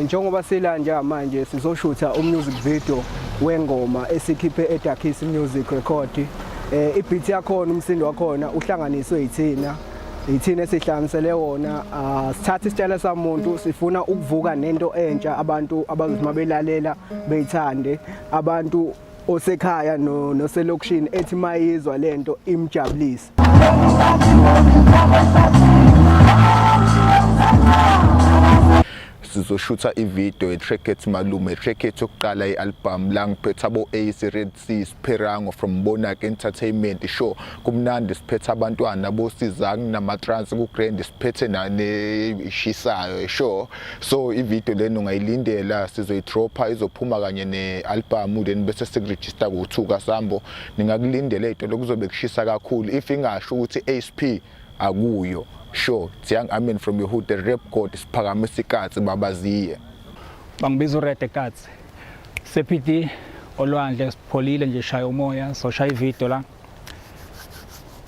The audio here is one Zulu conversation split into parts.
Njengoba sila njengamanje sizoshutha umusic video wengoma esikhiphe eDakis Music Record. Ibeat yakhona, umsindo wakhona uhlanganiswe yithina. Yithina esihlanganisele wona, sithatha isitshela samuntu, sifuna ukuvuka nento entsha abantu abazothi mabelalela beyithande, abantu osekhaya no noselokishini ethi mayizwa lento imjabulise. Sizoshutha ivideo ye-track ethi Malume, track ethu yokuqala i-album la ngiphethe abo-Ace, Red C, Sipherango from Bonake Entertainment. Sure, kumnandi, siphethe abantwana bosiza kunama-trance ku-grand, siphethe naneshisayo. Sure, so ivideo lena ungayilindela, sizoyidropha, izophuma kanye ne-album, then bese sikurejista ku-2 kaSambo. Ningakulindela ey'tolo, kuzobe kushisa kakhulu. If ingasho ukuthi Ace P akuyo, sure, it's Young Amen from your hood, the rap god, siphakamisa ikatsi babaziye. Bangibiza uRede Katsi. CPD olwandle, sipholile nje, shaya umoya, soshaya ivideo la.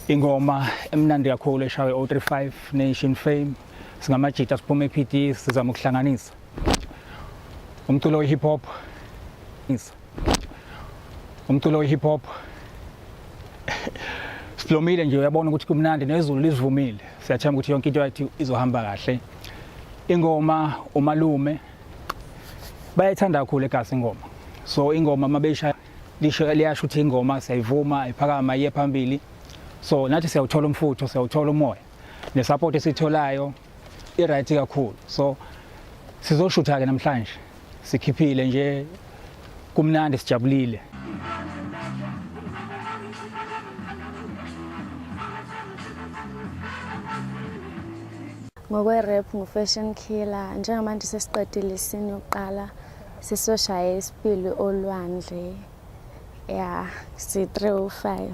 Ingoma emnandi kakhulu eshawe 035 Nation Fame. Singamajita siphuma ePD, sizama ukuhlanganisa umculo we-hip hop. Umculo we-hip hop. Sihlomile nje, uyabona ukuthi kumnandi nezulu lisivumile. Siyathemba ukuthi yonke into yathi izohamba kahle. Ingoma umalume bayayithanda kakhulu egasi ingoma. So ingoma mabeyishaya lisho liyasho ukuthi ingoma siyayivuma, iphakama iye phambili. So nathi siyawuthola umfutho, siyawuthola umoya. Ne-support esiyitholayo i-right kakhulu. So sizoshutha ke namhlanje. Sikhiphile nje, kumnandi, sijabulile. Ngokwe-rap ngu-Fashion Killer, njengamanje sesiqedile isini yokuqala, sisoshaya isibili olwandle, ya si-305.